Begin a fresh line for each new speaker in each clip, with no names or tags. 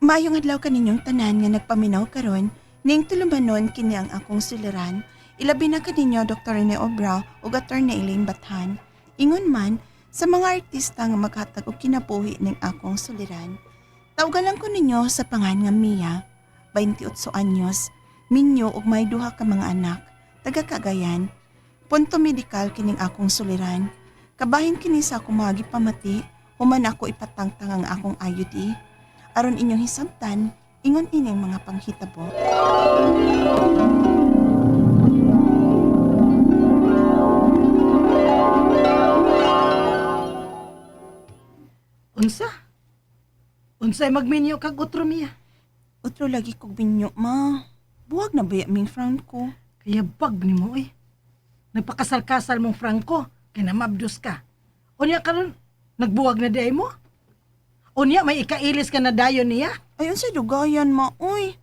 Maayong adlaw kaninyong tanan nga nagpaminaw karon ning tulumanon kini ang akong suliran. Ilabi na kaninyo Dr. Rene Obra ug Attorney Elaine Bathan. Ingon man sa mga artista nga maghatag og kinabuhi ning akong suliran. Tawgalan ko ninyo sa pangan nga Mia, 28 anyos, minyo ug may duha ka mga anak, taga Cagayan. Punto medikal kining akong suliran. Kabahin kini sa akong mga gipamati, human ako ipatangtang ang akong IUD. Aron inyong hisabtan, ingon ining mga panghitabo.
Unsa? Unsay magminyo kag utro, Mia?
Utro lagi kog binyo, ma. Buwag na baya ming Franco.
Kaya bag nimo oy. Nagpakasal-kasal mong Franco, kay namabdos ka. Unya karon nagbuwag na diay mo? Unya may ikailis ka na dayon niya?
Ay, unsay dugayan, ma, uy.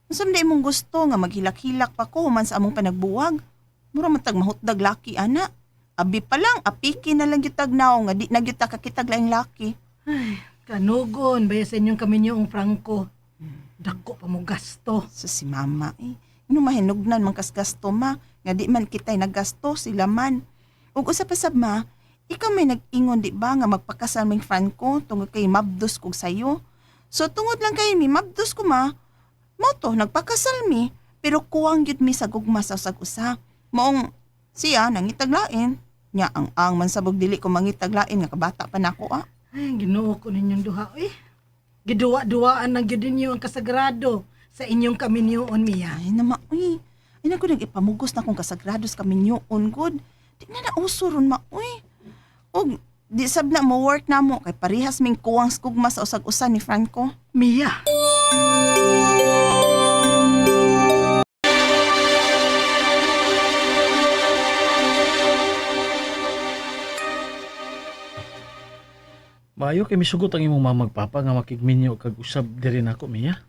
Unsa man imong gusto nga maghilak-hilak pa ko human sa among panagbuwag? Mura man tag mahutdag laki, ana. Abi pa lang, apiki na lang gyud naw nga di na gyud ta kakitag laing laki.
Ay, kanugon baya sa inyong kaminyo ang Franco. Dako pa mo gasto.
Sa si mama eh. Ino mahinugnan man kas gasto ma, nga di man kita'y naggasto sila man. Ug usa pa sab ma, ikaw may nag-ingon di ba nga magpakasal ming Franco tungod kay mabdos kog sayo. So tungod lang kay mi mabdos ko ma, mo to nagpakasal mi, pero kuwang gyud mi sa gugma sa usag usa. Maong siya nangitaglain. Nya ang man sabog dili ko mangitaglain nga kabata pa nako ah.
Ay, Ginoo ko ninyong duha oy. Giduwa-duwaan na gyud ninyo ang kasagrado sa inyong kaminyoon, Mia.
Ay na ma, uy. Ay naku, nag-ipamugos na kung kasagrados kami niyoon, good. Di na nauso ron ma, uy. Og, di sab na mo work na mo, kay parehas ming kuwang skugma sa usag-usa ni Franco.
Mia.
Maayo kay misugot ang imong mamagpapa nga makigminyo kag usab diri nako, Mia.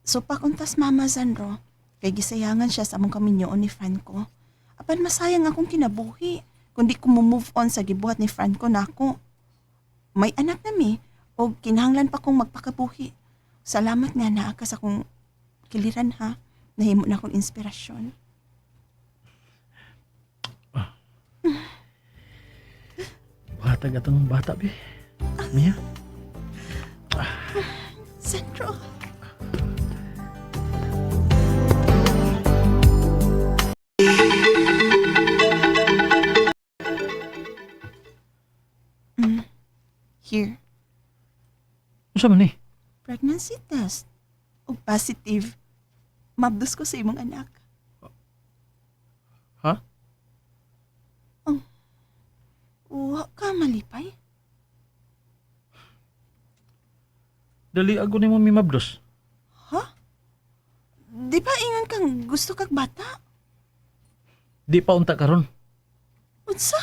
So pakuntas mama Sandro, kay gisayangan siya sa among kaminyoon ni Franco. Apan masayang akong kinabuhi, kundi ko mo move on sa gibuhat ni Franco nako. May anak na mi, og kinahanglan pa kong magpakabuhi. Salamat nga naa ka sa akong kiliran ha. Nahimo na akong inspirasyon.
Buhatag atong bata be. Mia.
Sandro. Here,
Unsa man ni?
Pregnancy test. Og positive. Mabdos ko sa imong anak.
Ha?
Oh. Wa ka malipay?
Dali ako nimo mi mabdos.
Ha? Di ba ingon kang gusto kag bata?
Di pa unta karon.
Unsa?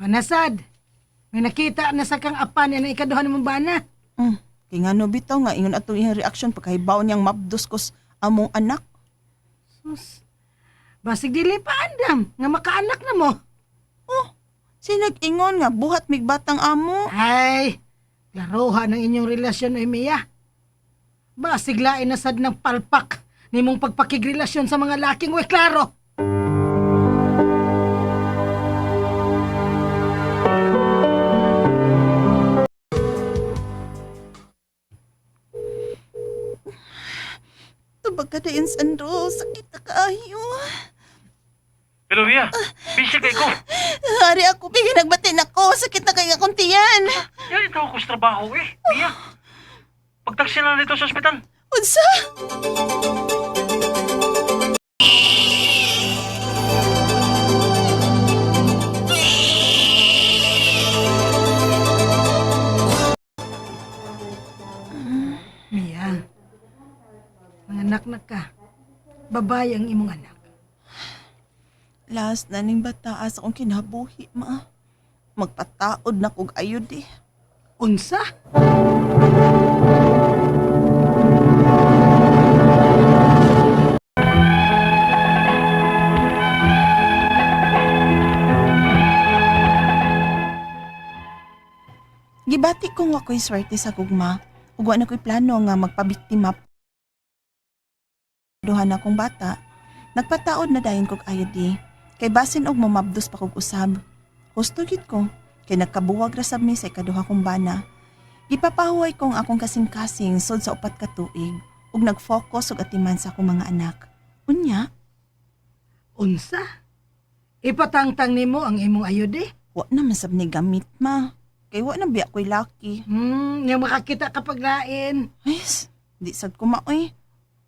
Manasad, may nakita na sa kang apan yan ang ikaduha mong bana.
Kay ngano bitaw nga ingon atong iyang reaction pagkahibaw niyang mabdos ko sa among anak.
Sus, basig dili pa andam, nga makaanak na mo.
Oh, sinag-ingon nga buhat mig batang amo.
Ay, laruhan ang inyong relasyon ay Mia. Basig lain na sad ng palpak nimong pagpakigrelasyon sa mga laking way klaro.
Tubag ka dayon, Sandro. Sakit na kaayo.
Pero Mia, busy kay ko.
Hari ako, bigyan nagbatin ako. Sakit na kay akong tiyan.
Yan ito ako sa trabaho eh. Mia. Pagtaksi na dito sa ospital.
Unsa?
Mia, manganak na ka. Babae ang imong anak.
Last na ning bataa sa akong kinabuhi, ma. Magpataod na kog ayod eh.
Unsa?
Gibati kong wa ko'y swerte sa gugma ug wa na ko'y plano nga magpabiktima duha na akong bata. Nagpataod na dayon kog IUD kay basin og mamabdos pa kog usab. Husto gyud ko kay nagkabuwag ra sab mi sa ikaduha kong bana. Gipapahuway ko ang akong kasing-kasing sud sa 4 ka tuig ug nag-focus og atiman sa akong mga anak. Unya,
Unsa? Ipatangtang nimo ang imong ayod eh.
wa na man sab ni gamit ma. Kay wa na biya ko'y laki.
Nga makakita ka paglain.
Ay, di sad ko maoy.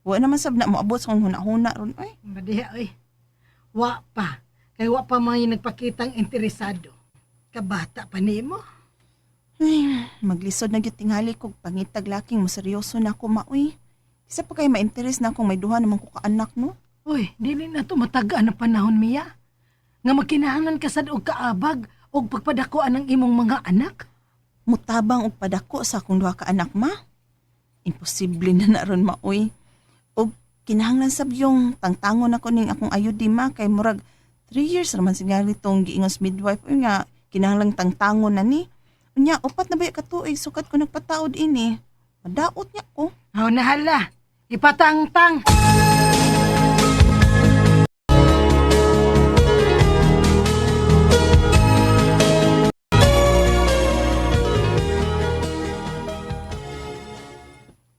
Wa naman sab na moabot sa akong huna-huna ron oy.
Madiha oy. Wa pa. Kay wa pa may nagpakitang interesado. Kabata pa nimo.
Ay, maglisod na gyud tingali kog pangitag laking mo seryoso na ako maoy. Isa pa kay ma-interest na akong may duha naman ko kaanak no.
Uy, dili na to matagaan na panahon miya. Nga makinahanglan ka sad og kaabag og pagpadakuan ang imong mga anak.
Mutabang og padako sa akong duha ka anak ma. Imposible na na ron maoy. Og kinahanglan sab yung tangtangon ako ning akong ayod di ma kay murag 3 years raman siguro tong giingon sa midwife uy nga kinahanglan tangtangon na ni. Unya 4 na ba ka tuig sukat ko nagpataod ini. Madaot niya ko.
Aw nahala. Ipatangtang.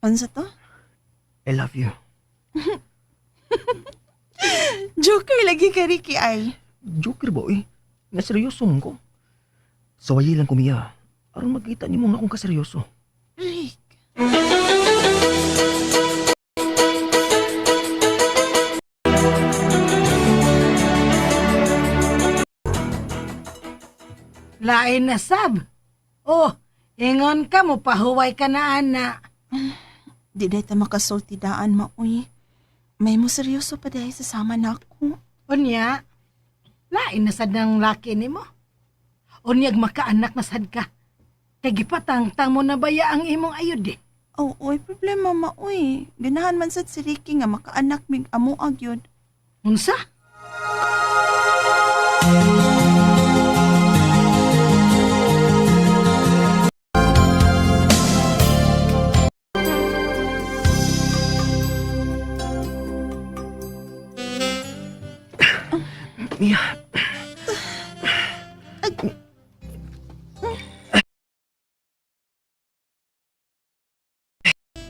Unsa to?
I love you.
Joker lagi ka Ricky ay.
Joker ba eh? Nga seryoso mo ko. Sawayi lang ko Mia. Aron magkita nimo nga akong kaseryoso.
Rick.
Lain na sab. Oh, ingon ka mo pahuway ka na ana.
Di day ta makasulti daan maoy. May mo seryoso pa dahil sa sama na ako.
Unya, lain na sad ng laki nimo. Unyag makaanak na sad ka. Kay gipatangtang mo na baya ang imong ayod eh.
Oh, oy, problema maoy. Ganahan man sad si Ricky nga makaanak mig amuag yun.
Unsa?
Mia.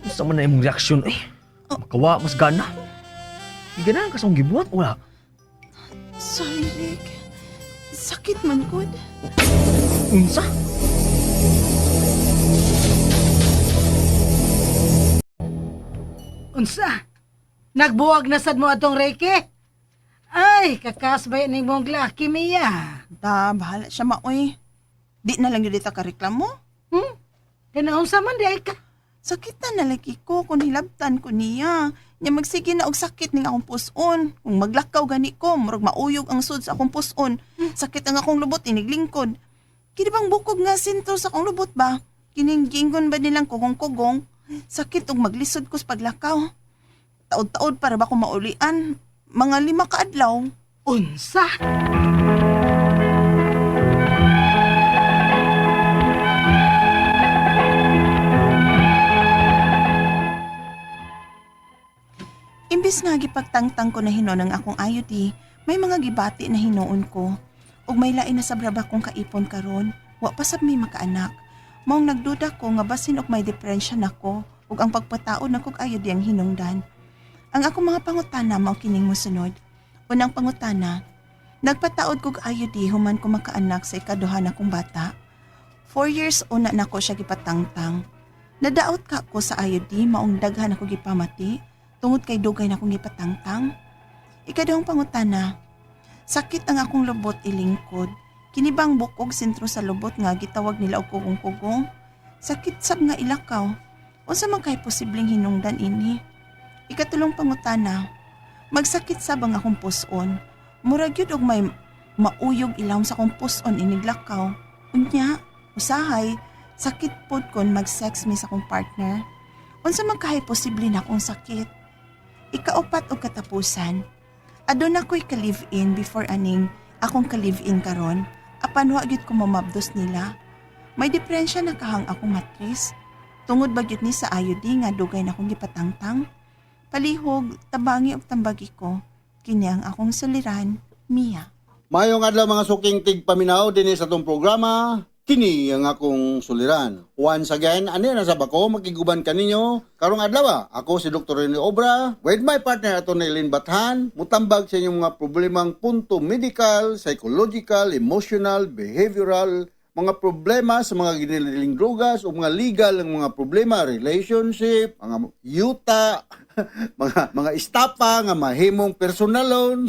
Unsa man na imong reaksyon eh? Makawa mas gana. Ganahan ka sa akong gibuhat wala.
Sorry, Rick. Sakit man gud.
Unsa?
Unsa? Nagbuwag na sad mo atong Ricky? Ay, kakasbay ni mong laki Mia.
Da, bahala siya maoy. Di na lang yun dita ka reklamo.
Kaya unsa man di ay ka.
Sakit na nalagi ko kung hilabtan ko niya. Nya magsige na og sakit ning akong puson. Kung maglakaw gani ko, murag mauyog ang sud sa akong puson. Sakit ang akong lubot iniglingkod. Kini bang bukog nga sentro sa akong lubot ba? Kining giingon ba nilang kugong-kugong? Sakit og maglisod ko sa paglakaw. Taod-taod para ba ko maulian? Mga 5 ka adlaw.
Unsa?
Imbis nga gipagtangtang ko na hinon ang akong IUD, may mga gibati na hinuon ko. Ug may lain na sa braba kong kaipon karon, wa pa sab may makaanak. Maong nagduda ko nga basin og may depression nako ug ang pagpataod na kog IUD ang hinungdan. Ang akong mga pangutana mao kining mosunod. Unang pangutana, nagpataod kog IUD human ko makaanak sa ikaduha na kong bata. 4 years una nako siya gipatangtang. Nadaot ka ko sa IUD maong daghan ako gipamati tungod kay dugay na akong gipatangtang. Ikaduhang pangutana, sakit ang akong lubot ilingkod. Kini bang bukog sentro sa lubot nga gitawag nila og kugong-kugong? Sakit sab nga ilakaw. Unsa man kay posibleng hinungdan ini? Ikatulong pangutana, magsakit sab ang akong puson. Murag gyud og may mauyog ilawom sa akong puson iniglakaw. Unya, usahay, sakit pod kon mag-sex mi sa akong partner. Unsa man kahay posible na akong sakit? Ikaupat og katapusan. Aduna ko'y ka-live-in before aning akong ka-live-in karon. Apan wa gyud ko mamabdos nila. May diferensya na kahang akong matris. Tungod ba gyud ni sa IUD nga dugay na akong gipatangtang? Palihog, tabangi og tambagi ko. Kini ang akong suliran, Mia.
Mayong adlaw, mga suking tigpaminaw, dinhi sa atong programa, kini ang akong suliran. Once again, ani na sa bako makiguban kaninyo karong adlaw. Ako si Dr. Rene Obra with my partner, Atty. Eileen Bathan, mutambag sa inyong mga problemang punto medical, psychological, emotional, behavioral, mga problema sa mga ginililing drogas o mga legal ang mga problema, relationship, mga yuta, mga estapa nga mahimong personal loan.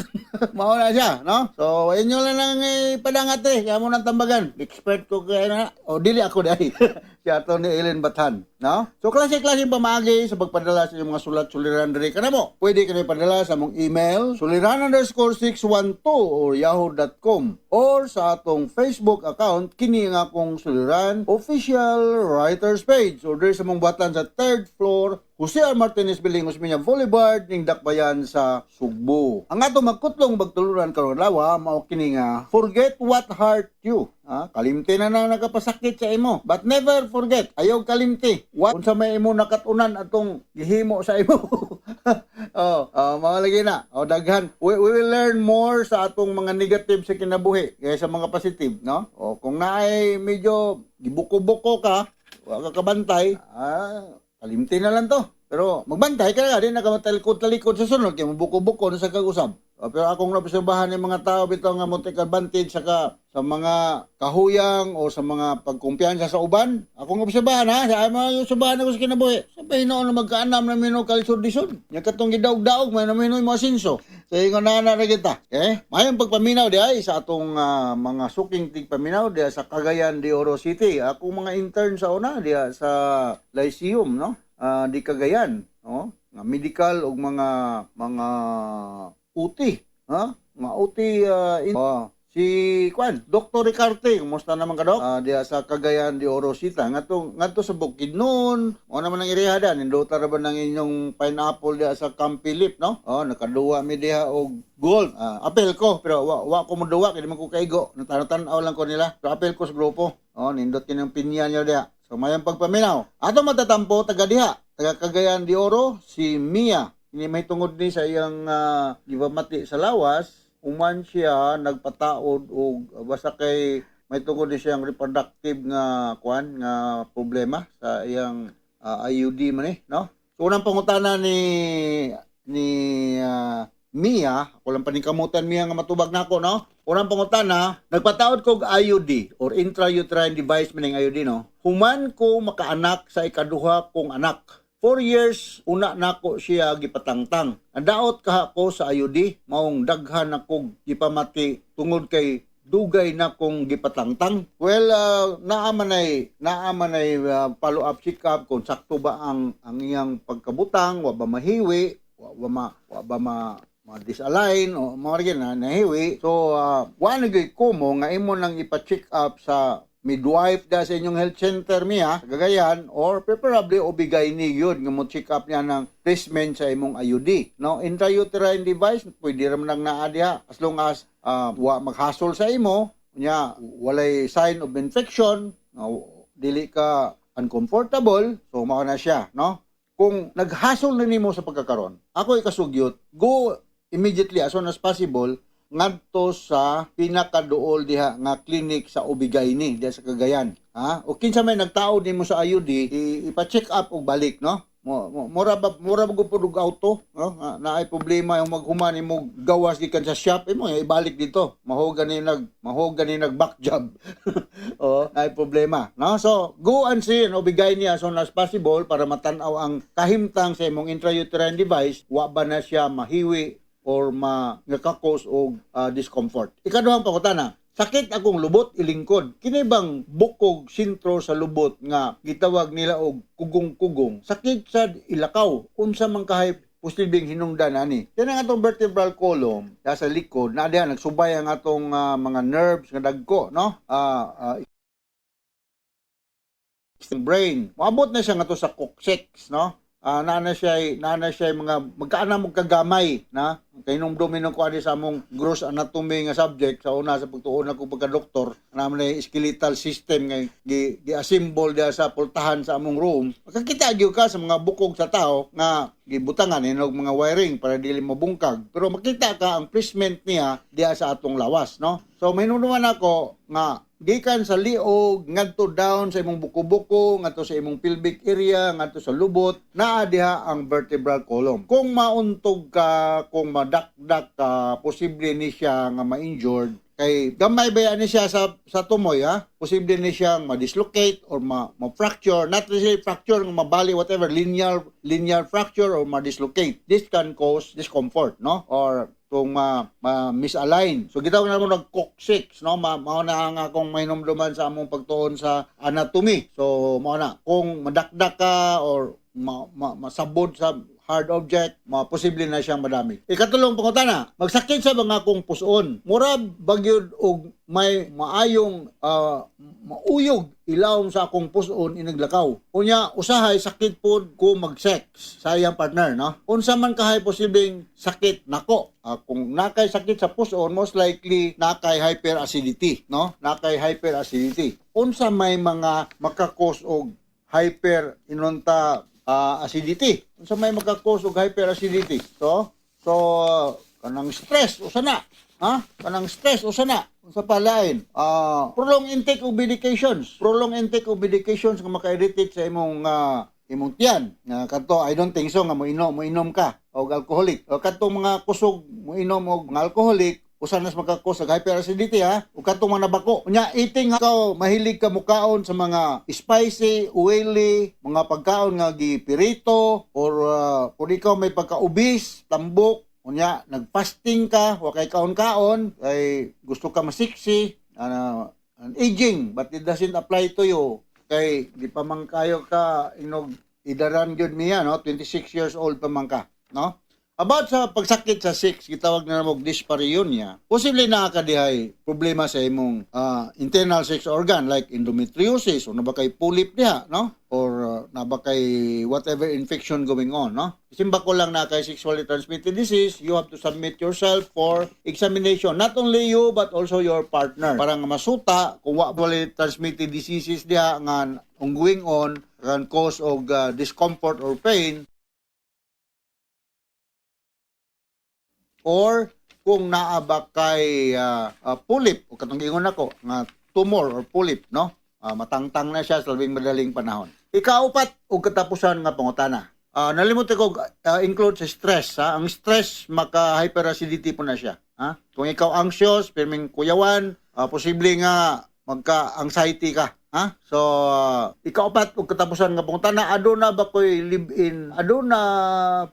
Mao na siya, no? So, inyo lang nang ipadangat eh. Kaya mo nang tambagan. Expert ko kaya na. O, dili ako dahil. Si Atty. Ellen Bathan, no? So, klase-klase pamaagi sa pagpadala sa inyong mga sulat suliran diri kanamo. Pwede kayo padala sa among email, suliran_612 or yahoo.com or sa atong Facebook account, kini nga akong suliran official writers page, or diri sa among batan sa third floor, Jose R. Martinez Building, Osmeña Boulevard, ning Dakbayan sa Sugbo. Ang atong magkutlong bagtuluran karong adlaw mao kini nga "Forget what hurt you." Ha? Kalimti na na nakapasakit sa imo. But never forget, ayaw kalimti. What unsa may imo nakatunan atong gihimo sa imo. Oh, mga lagi na. Oh, daghan. We will learn more sa atong mga negative sa kinabuhi kaysa mga positive, no? O kung naay medyo gibuko-buko ka, wa ka kabantay, kalimti na lang to. Pero magbantay ka na, di na ka matalikod-talikod sa sunod, kaya mabuko-buko na sa kag-usab. Pero akong naobserbahan ng mga tao bitaw nga mo take advantage sa mga kahuyang o sa mga pagkumpiyansa sa uban. Akong obserbahan ha, sa mga obserbahan ako sa kinabuhi. Sa noon na magkaanam na mino kalisod-lisod. Nya katong gidaog-daog may naminoy mo asinso. So ingon na na kita. Okay? Mayong pagpaminaw di ay sa atong mga suking tigpaminaw diha sa Cagayan de Oro City. Akong mga intern sa una diha sa Lyceum, no? Di Cagayan, no? Nga medical ug mga OT, ha? Mga OT oh, si Kwan, Dr. Ricarte, kumusta naman ka, Dok? Diha sa Cagayan de Oro City. Ngadto ngadto sa Bukidnon. Mo naman ang ireha da, nindota ra ba ng inyong pineapple diha sa Camp Philip, no? Oh, nakaduwa mi diha og golf. Apel ko, pero wa ko moduwa kay di man ko kaigo. Natanaw lang ko nila. Pero apel ko sa grupo. Oh, nindot kini ang pinya niya diha. So mayang pagpaminaw. Ato matatampo taga diha, taga Cagayan de Oro, si Mia. Ini may tungod ni sa iyang gipamati sa lawas, human siya nagpataod og basta kay may tungod ni siyang reproductive nga kuan nga problema sa iyang IUD man eh, no? So unang pangutana ni Mia, ako lang paningkamutan, Mia, nga matubag nako, no? Unang pangutana, nagpataod ko og IUD or intrauterine device man ning IUD, no? Human ko makaanak sa ikaduha kong anak. 4 years una nako siya gipatangtang. Nadaot kaha ko sa IUD, maong daghan akong gipamati tungod kay dugay na kong gipatangtang. Well, naa man ay follow up check up kung sakto ba ang iyang pagkabutang, wa ba mahiwi, wa ba ma-disalign o mga rin na nahiwi. So, wa na gyud ko mo nga imo nang ipa-check up sa midwife da sa inyong health center, Mia, sa Cagayan, or preferably OB-GYN yun nga mo check up niya ng placement sa imong IUD. No, intrauterine device, pwede ra man nang naa diha as long as wa maghasol sa imo, nya walay sign of infection, no, dili ka uncomfortable, so mao na siya, no? Kung naghasol na nimo sa pagkakaron, ako ikasugyot, go immediately as soon as possible ngadto sa pinakaduol diha nga clinic sa OB-GYN diha sa Cagayan. Ha? O kinsa may nagtaod nimo sa IUD, ipa-check up og balik, no? Mura ba gud pud og auto, no? Nga, naay problema yung maghuman nimo gawas gikan sa shop imo ibalik dito. Mahugan ni nag back job. Oh, naay problema, no? So, go and see an OB-GYN as soon as possible para matan-aw ang kahimtang sa imong intrauterine device, wa ba na siya mahiwi or ma nga-cause og discomfort. Ikaduhang pangutana, sakit akong lubot ilingkod. Kini bang bukog sentro sa lubot nga gitawag nila og kugong-kugong? Sakit sad ilakaw. Unsa man kahay posibleng hinungdan ani? Yan ang atong vertebral column sa likod na diha nagsubay ang atong mga nerves nga dagko, no? Brain. Moabot na siya ngadto sa coccyx, no? Naa na siya mga magkaana mo kagamay na kay nung ng ko ani sa among gross anatomy nga subject sa una sa pagtuon ako pagka doktor, naa man na skeletal system nga gi gi-assemble diha sa pultahan sa among room. Makakita gyud ka sa mga bukog sa tao nga gibutangan hinog mga wiring para dili mabungkag, pero makita ka ang placement niya diha sa atong lawas, no? So mahinumduman ako nga gikan sa liog ngadto down sa imong buko-buko, ngadto sa imong pelvic area, ngadto sa lubot, naa diha ang vertebral column. Kung mauntog ka, kung madakdak ka, posible ni siya nga ma-injured kay gamay ba ni siya sa tumoy, ha. Posible ni siyang ma-dislocate or ma-fracture, not really fracture nga mabali, whatever, linear fracture or ma-dislocate. This can cause discomfort, no, or kung ma misalign. So gitawag na mo nag coccyx, no? Mao na ang akong mahinumduman sa among pagtuon sa anatomy. So mao na kung madakdak ka or masabod sa hard object, posible na siyang madami. Ikatulong pangutana, magsakit sa mga akong puson. Mura bagyod og may maayong mauyog ilawom sa akong puson iniglakaw. Unya, usahay sakit pod ko mag-sex sa iyang partner, no? Unsa man kahay posibleng sakit nako? Kung nakay sakit sa puson, most likely nakay hyperacidity, no? Nakay hyperacidity. Unsa may mga maka-cause og hyper inonta acidity? Unsa may maka-cause og hyperacidity? So kanang stress usa na. Ha? Kanang stress usa na. Unsa pa lain? Prolonged intake of medications. Prolonged intake of medications nga maka-irritate sa imong tiyan. Nga kadto, I don't think so nga moinom ka og alcoholic. O kadtong mga kusog moinom og mga alcoholic, usa nas maka-cause og hyperacidity, ha. Ug katong mga nabako. Unya, eating ka, mahilig ka mukaon sa mga spicy, oily, mga pagkaon nga gipirito or kung ikaw may pagka-obese, tambok, unya nagfasting ka, wa kay kaon-kaon kay gusto ka masiksi, an aging, but it doesn't apply to you kay di pa man kayo ka inog idaran gyud niya, no? 26 years old pa man ka, no? About sa pagsakit sa sex, gitawag na mo dyspareunia, posible na ka dihay problema sa imong internal sex organ like endometriosis o na ba kay polyp diha, no? Or na ba kay whatever infection going on, no? Simba ko lang na kay sexually transmitted disease, you have to submit yourself for examination. Not only you but also your partner. Para nga masuta kung wa sexually transmitted diseases diha nga ongoing on can cause og discomfort or pain, or kung naa ba kay polyp o katong giingon nako nga tumor or polyp, no? Matangtang na siya sa labing madaling panahon. Ikaupat ug katapusan nga pangutana. Nalimot ko include sa stress, ha. Ang stress, maka hyperacidity po na siya, ha. Kung ikaw anxious, pirming kuyawan, posible nga magka anxiety ka, ha. So ikaupat ug katapusan nga pangutana, aduna ba koy live-in? Aduna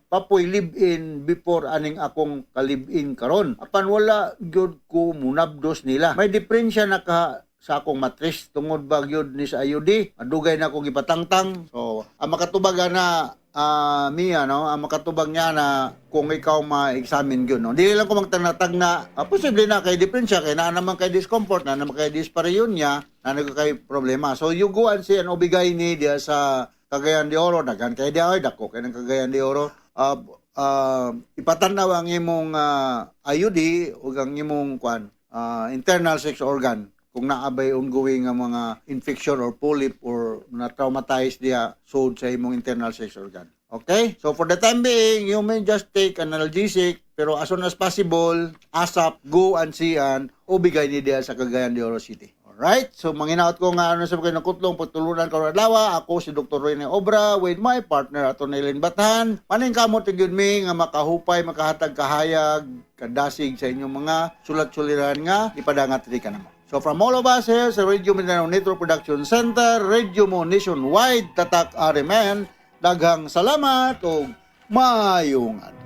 pa po'y live-in before aning akong ka-live-in karon? Apan wala gyud ko munabdos nila. May diferensya na ka sa akong matris tungod ba gyud ni sa IUD? Adugay na akong ipatangtang. So ang makatubag na Mia, no, ang makatubag niya na kung ikaw ma-examine gyud, no. Dili lang ko magtanatag na posible na kay diferensya kay naa naman kay discomfort, naa naman kay dyspareunia, naa naman kay problema. So you go and see an OB-GYN diya sa Cagayan de Oro, daghan kay diya, oy, dako kay ng Cagayan de Oro. Ipatan-aw ang imong IUD ug ang imong kwan, internal sex organ kung naa bay ongoing nga mga infection or polyp or na traumatized diha sud sa imong internal sex organ. Okay? So for the time being, you may just take analgesic, pero as soon as possible, ASAP, go and see an OB-GYN diha sa Cagayan de Oro City. Alright? So manginaot ko nga ano sa mga nakutlong pagtulunan karon adlaw, ako si Dr. Rene Obra with my partner Atty. Ellen Bathan. Paningkamot gyud mi nga makahupay, makahatag kahayag, kadasig sa inyong mga sulat-suliran nga ipadangat diri kanamo. So from all of us here sa Radio Mindanao Network Production Center, Radio Mo Nationwide, Tatak RMN, daghang salamat ug maayong adlaw.